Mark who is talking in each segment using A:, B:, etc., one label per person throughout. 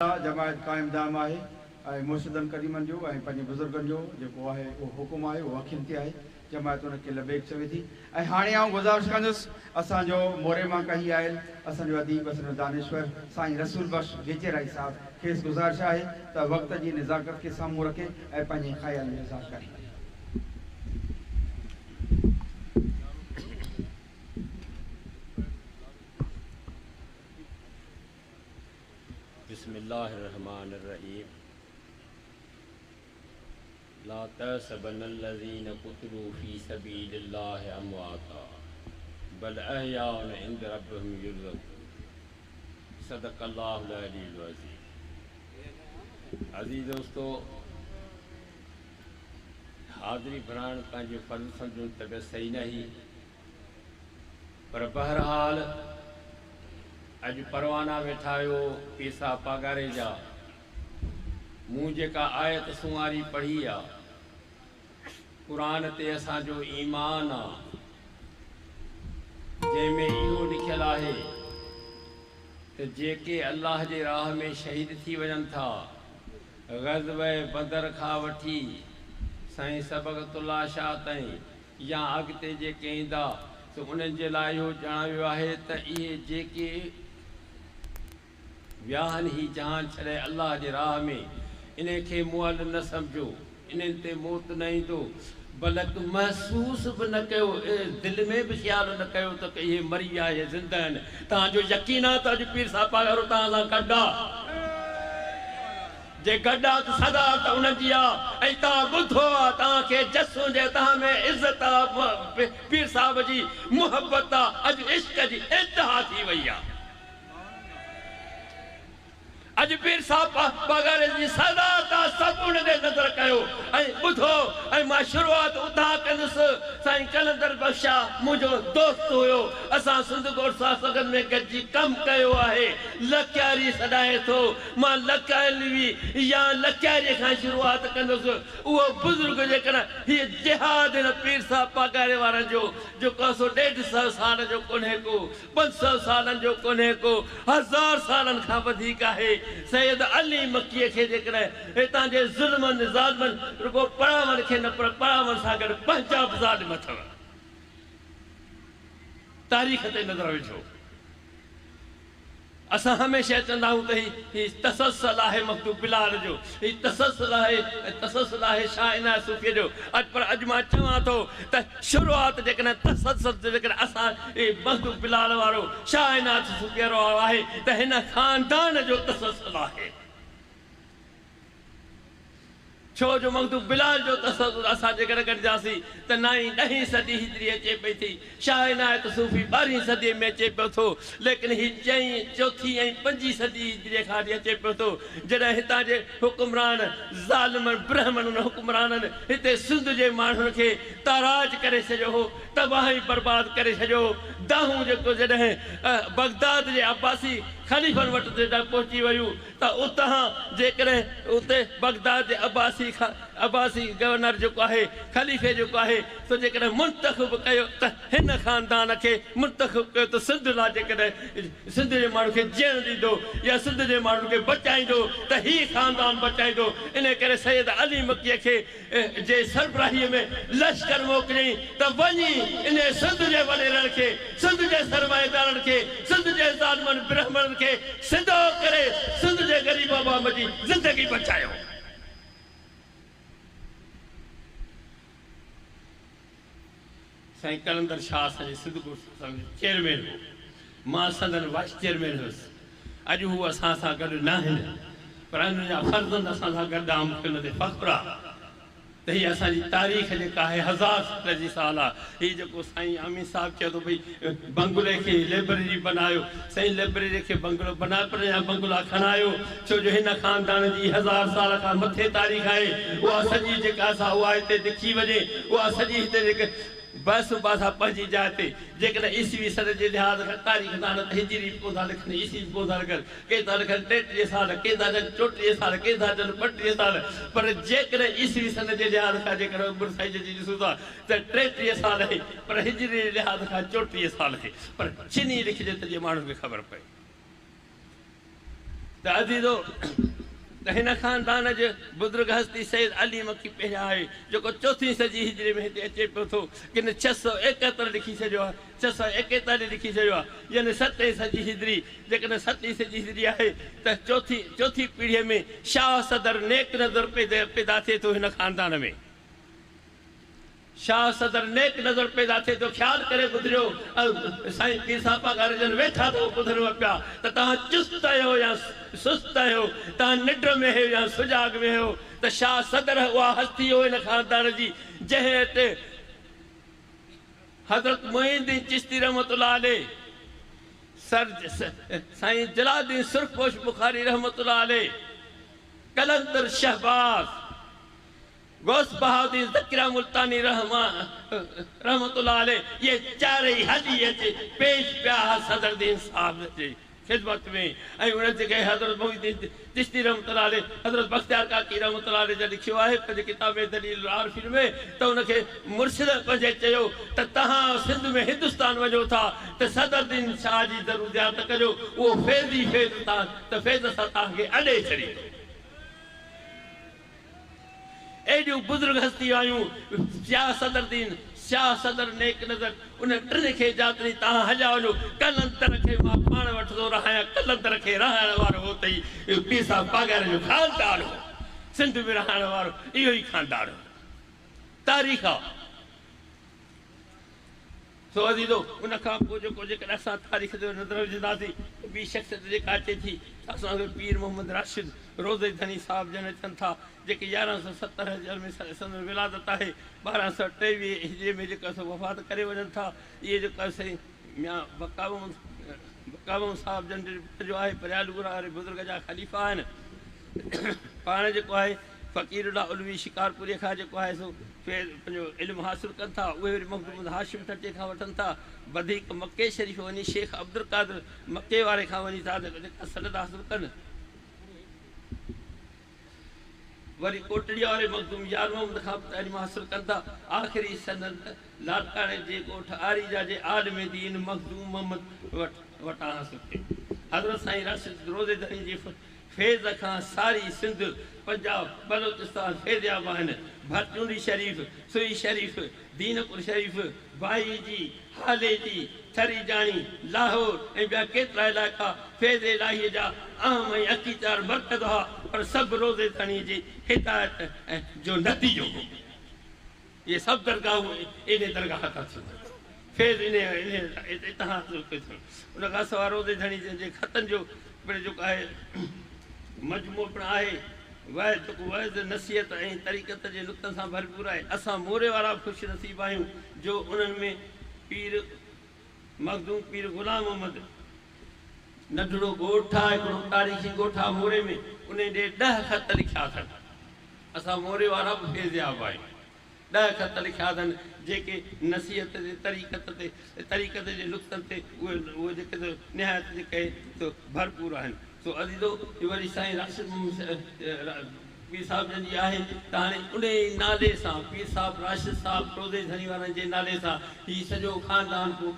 A: جماعت قائم دائم آهي ۽ مرشدن ڪريمن جو ۽ پنهنجي بزرگن جو جيڪو آهي اهو حڪم آهي اهو اکين تي آهي جماعت ان کي لبيڪ چوي ٿي ۽ هاڻي آئون گذارش ڪندس اسان جو موري مان ڪهي آيل اسان جو اديب اسان جو دانشور سائين رسول بخش گيچيرائي صاحب کيس گذارش آهي ته وقت جي نزاڪت کي سامهون رکي ۽ پنهنجي خيالن جو اظهار ڪري.
B: بسم الله الرحمن الرحيم لا تحسبن الذين قتلوا في سبيل الله امواتا بل احياء عند ربهم يرزقون صدق الله العلي العظيم. عزيز دوستو، حاضري ڀرائڻ پنهنجو فرض سمجهڻ طبيعت صحيح ناهي، پر بهرحال اڄ پروانا ويٺا آهيو پير صاحب پاڳاري جا، مون جيڪا آيت سنواري پڙهي آ، قرآن تي اسان جو ايمان آ، جنهن ۾ اهو لکيل آهي ته جيڪي الله جي راهه ۾ شهيد ٿي وڃن ٿا، غزوه بدر کان وٺي سائين صبغت الله شاهه تائين يا اڳتي جيڪي ايندا، سو انهن جي لاء اهو ڄاڻايو ويو آهي ته اهي جيڪي ويا آهن هي جهان ڇڏي الله جي راهه ۾، انهن کي مئل نه سمجهو، انهن تي موت نه ايندو، بلڪ محسوس به نه ڪيو، دل ۾ به خيال نه ڪيو ته اهي مري ويا اهي زنده آهن. توهان جو يقين آهي ته اڄ پير صاحب پاڳارو توهان سان گڏ آهي؟ جي گڏ آ ته سزا ته ان جي آ ۽ توهان ٻڌو آ، توهان کي جس هجي، توهان ۾ عزت آ، پير صاحب جي محبت آ، اڄ عشق جي انتها ٿي وئي آ. اڄ پير صاحب پاڳاري جي سزا توهان سڀ ان ڏي نظر ڪيو ۽ ٻڌو ۽ مان شروعات اتان ڪندس. سائين قلندر بخشا منهنجو دوست هيو، اسان سنڌ ڳوٺ ساسگن ۾ گڏجي ڪم ڪيو آهي. لڪياري سڏائي ٿو. مان لڪياري يا لڪياريء کان شروعات ڪندس. اهو بزرگ جيڪڏهن هيء جهاد هن پير صاحب پاڳاري وارن جو، جيڪو آهي سو 150 سال جو ڪونهي ڪو، 500 سالن جو ڪونهي ڪو، هزار سالن کان وڌيڪ آهي. سيد علي مڪيء کي جيڪڏهن هتان جي ظلمن ظالمن رڳو پراون کي نه پر پراون سان گڏ پنهنجا به ظالم اٿو. تاريخ تي نظر وجهو. اسان هميشه چوندا آهيون ته هي تسلسل آهي مخدوم بلال جو، هي تسلسل آهي ۽ تسلسل آهي شاهه عنايت صوفيء جو. اڄ پر اڄ مان چوان ٿو ته شروعات جيڪڏهن تسلسل جيڪڏهن اسان هي مخدوم بلال وارو، شاهه عنايت صوفيء وارو آهي ته هن خاندان جو تسلسل آهي. ڇو جو مخدوم بلال جو تسلسل اسان جيڪڏهن ڳڻجاسين ته نائين ڏهين صدي هجري اچي پئي ٿي. شاهه عنايت صوفي ٻارهين صديء ۾ اچي پيو ٿو، ليڪن هي چئين، چوٿين ۽ پنجين صدي هجريء کان وٺي اچي پيو ٿو، جڏهن هتان جي حڪمران ظالمن برهمڻن حڪمرانن هتي سنڌ جي ماڻهن کي تاراج ڪري ڇڏيو هو، تباهه ۽ برباد ڪري ڇڏيو هو. دانهون جيڪو جڏهن بغداد جي عباسي خليفن وٽ جڏهن پهچي ويون ته اتان جيڪڏهن اتي بغداد جي عباسي عباسي گورنر جيڪو آهي، خليفي جيڪو آهي، سو جيڪڏهن منتخب ڪيو ته هن خاندان کي منتخب ڪيو ته سنڌ لاء جيڪڏهن سنڌ جي ماڻهن کي جيئڻ ڏيندو يا سنڌ جي ماڻهن کي بچائيندو ته هي خاندان بچائيندو. انهيء ڪري سيد علي مڪيء کي جي سربراهيء ۾ لشڪر موڪليائين ته وڃي انهيء سنڌ جي وڏيرن کي، سنڌ جي سرمائيدارن کي، سنڌ جي ظالمن برهمڻن کي سڌو ڪري سنڌ جي غريب عوام جي زندگي بچايو. سائين قلندر شاهه اسان جي سنڌ ڳوٺ ستسنگ جو چيئرمين هو. مان سندن وائيس چيئرمين هيس. اڄ هو اسان سان گڏ ناهن پر انهن جا فرزند اسان سان گڏ آهن. مون کي ان تي فخر آهي ته هي اسان جي تاريخ جيڪا آهي هزار سال جي سال آهي. هي جيڪو سائين امين صاحب چئي ٿو ڀئي بنگلي کي لئبرري بنايو، سائين لئبرري کي بنگلو بنايو پر اڃا بنگلا کڻايو ڇو جو هن خاندان جي هزار سال کان مٿي تاريخ آهي اها سڄي جيڪا سا اها هتي لکي وڃي اها سڄي هتي جيڪي بحث مباحثا پنهنجي جاء تي جيڪڏهن عيسوي سن جي لحاظ کان تاريخ دان ته هجري به ڪونه ٿا لکن عيسوي به ڪونه ٿا لکن ڪي ٿا لکن 33 سال ڪي ٿا چون 34 سال ڪي ٿا چون 32 سال پر جيڪڏهن عيسوي سن جي لحاظ کان جيڪڏهن عمر سائين جي ڏسون ٿا ته 33 سال آهي پر هجري جي لحاظ کان 34 سال آهي پر ڇني لکجي ته جيئن ماڻهن کي خبر پئي. ته عزيزو! ته هن خاندان جي بزرگ هستي سيد علي مڪي پهريان آهي، جيڪو چوٿين صدي هجري ۾ هتي اچي پيو ٿو. ڪن 671 لکي ڇڏيو آهي، 641 لکي ڇڏيو آهي، يعني ستين صدي هجري. جيڪڏهن ستين صدي هجري آهي ته چوٿين چوٿين پيڙهيء ۾ شاهه صدر نيڪ نظر پيدا ٿئي ٿو هن خاندان ۾. شاهه صدر نيڪ نظر پيدا ٿئي ٿو خيال ڪري ٻڌريو سائين پير صاحب پاڳاري جن ويٺا ٿو ٻڌنو پيا ته توهان چست آهيو يا سست آهيو توهان ننڊ ۾ آهيو يا سجاڳ ۾ آهيو ته شاهه صدر اها هستي هو هن خاندان جي جنهن وٽ حضرت معين الدين چشتي رحمة الله عليه سر سائين جلال الدين سرخپوش بخاري رحمة الله عليه قلندر شهباز غوث بهاءالدين زڪريا ملتاني رحمة الله عليه اهي چارئي هلي اچي پيش پيا ها صدر الدين صاحب جي خدمت ۾ ۽ انهن جيڪي حضرت محي الدين چشتي رحمة الله عليه حضرت بختيار ڪاڪي رحمة الله عليه جن لکيو آهي پنهنجي ڪتاب ۾ دليل العارفين ۾ ته ان کي مرشد پنهنجي چيو ته توهان سنڌ ۾ هندستان وڃو ٿا ته صدر الدين شاهه جي ضرور زيارت ڪجو اهو فيض ئي فيض ته فيض سان توهان کي اڏي ڇڏيندو. ايڏيون بزرگ هستيون آيون، شاهه صدر الدين، شاهه صدر نيڪ نظر، انهن ٽن کي جاتني تهان هليا وڃو، قلندر کي مان پاڻ وٽ ٿو رهايان، قلندر کي رهائڻ وارو هو ته هي پير صاحب پاڳاري جو خاندان هو، سنڌ ۾ رهائڻ وارو اهو ئي خاندان هو. تاريخ آ. سو عزيزو! ان کان پوء جيڪو جيڪڏهن اسان تاريخ تي نظر وجهنداسين ته ٻي شخصيت جيڪا اچي ٿي ته اسان کي پير محمد راشد روضي ڌڻي صاحب جن اچن ٿا جيڪي 1170 هجر ۾ سندن ولادت آهي 1223 هجري ۾ جيڪا سو وفات ڪري وڃن ٿا اهي جيڪا سائين ميان بقا محمد صاحب جن جو آهي پريالوء واري بزرگ جا خليفا آهن پاڻ جيڪو آهي فقير الله علوي شڪارپوريء کان جيڪو آهي سو فيض پنهنجو علم حاصل ڪن ٿا، اهي وري مخدوم هاشم ٺٽي کان وٺن ٿا، وڌيڪ مڪي شريف وڃي شيخ عبدالقادر مڪي واري کان وڃي ٿا جيڪا سند حاصل ڪن. وري ڪوٽڙيء واري مخدوم يار محمد کان به تعليم حاصل ڪن ٿا. آخري سند لاڙڪاڻي جي ڳوٺ آريجا جي عالم دين مخدوم محمد وٽان حاصل ڪئي. حضرت سائين راشد روضي ڌڻي جي فيض کان ساري سنڌ، پنجاب، بلوچستان فيضياب آهن. ڀرچونڊي شريف، سوئي شريف، دينپور شريف، ڀائيجي، هاليجي، ٿريجاڻي، لاهور ۽ ٻيا ڪيترا علائقا فيض الاهيء جا اهم ۽ اڪيچار مرڪز هئا، پر سڀ روضي ڌڻي جي هدايت جو نتيجو هو. اهي سڀ درگاهون انهيء درگاهه تان ٿيون. فيض انهيء اتان حاصل ڪيو اٿن. ان کان سواء روضي ڌڻي جن جي خطن جو پڻ جيڪو آهي مجموعو پڻ آهي. وعظ جيڪو وعظ، نصيحت ۽ طريقت جي نڪتن سان ڀرپور آهي. اسان موري وارا به خوش نصيب آهيون جو انهن ۾ پير مخدوم پير غلام محمد ننڍڙو ڳوٺ آهي هڪڙو تاريخي ڳوٺ آهي موري ۾ انهي ڏي ڏهه خط لکيا اٿن. اسان موري وارا به فيضياب آهيون. ڏهه خط لکيا اٿن، جيڪي نصيحت تي، طريقت تي، طريقت جي نڪتن تي اهي اهي جيڪي سو نهايت جيڪي سو ڀرپور آهن. سو عزيزو! هي وري سائين راشد محمد پير صاحب جن جي آهي ته هاڻي انهي ئي نالي سان پير صاحب راشد صاحب روضي ڌڻي وارن جي نالي سان هي سڄو خاندان پوء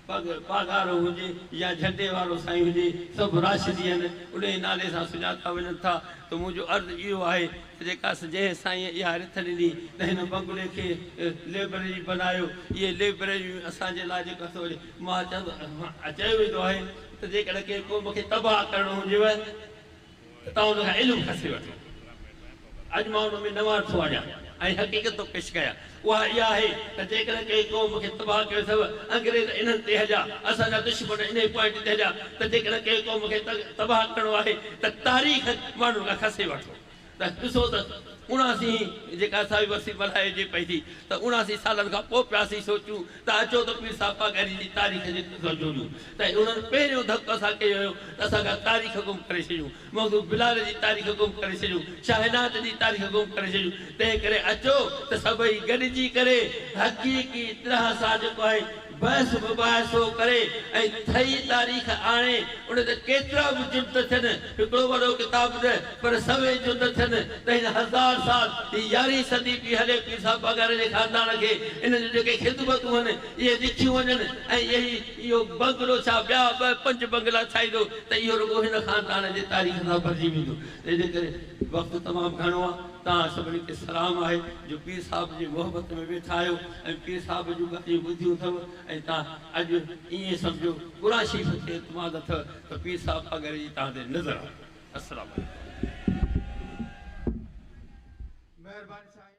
B: پڳ پاڳارو هجي يا جهنڊي وارو سائين هجي سڀ راشدي آهن انهي نالي سان سڃاتا وڃن ٿا ته منهنجو عرض اهو آهي ته جيڪا جنهن سائينء اها رٿ ڏني ته هن بنگلي کي لئبرري بنايو اهي لئبرريون اسان جي لاء جيڪا سو مان چيو ويندو آهي ته جيڪڏهن ڪنهن قوم کي تباهه ڪرڻو هجيو ته توهان ان کان علم کسي وٺو. اڄ مان ان ۾ نوان ٿو آڻيان ۽ حقيقت ٿو پيش ڪيان. اها اها آهي ته جيڪڏهن ڪنهن قوم کي تباهه ڪيو اٿو، انگريز انهن تي هليا، اسان جا دشمن انهي پوائنٽ تي هليا ته جيڪڏهن ڪنهن قوم کي تباهه ڪرڻو آهي ته تاريخ ماڻهن کان کسي وٺو ته ڏسو ته اڻاسي جيڪا ساوي ورسي ملهائجي پئي ٿي ته اڻاسي سالن کان پوء پياسين سوچون ته اچو ته پير صاحب پاڳاري جي تاريخ جي قصو جوڙيون ته انهن پهريون ڌڪ اسان کي هنيو ته اسان کان تاريخ گم ڪري ڇڏيون، مخدوم بلال جي تاريخ گم ڪري ڇڏيون، شاهه عنايت جي تاريخ گم ڪري ڇڏيون، تنهن ڪري اچو ته سڀئي گڏجي ڪري حقيقي طرح سان جيڪو آهي بحث مباحثو ڪري ۽ ٺهي تاريخ آڻي، ان تي ڪيترا به جلد ٿين، هڪڙو وڏو ڪتاب نه پر سوين جلد ٿين ته هن هزار سال هي يارهين صدي پئي هلي پير صاحب پاڳاري جي خاندان کي ان جون جيڪي خدمتون هن اهي لکيون وڃن ۽ اهي اهو بنگلو ڇا ٻيا ٻه پنج بنگلا ٺاهيندو ته اهو رڳو هن خاندان جي تاريخ سان ڀرجي ويندو ته ان ڪري وقت تمام گهڻو آهي توهان سڀني کي سلام آهي جو پير صاحب جي محبت ۾ ويٺا آهيو ۽ پير صاحب جون ڳالهيون ٻڌيون اٿو ۽ توهان اڄ ائين سمجهو قرآن شريف تي اعتماد اٿو ته پير صاحب پاڳاري جي توهان تي نظر آهي. السلام عليڪم.
A: مهرباني سائين.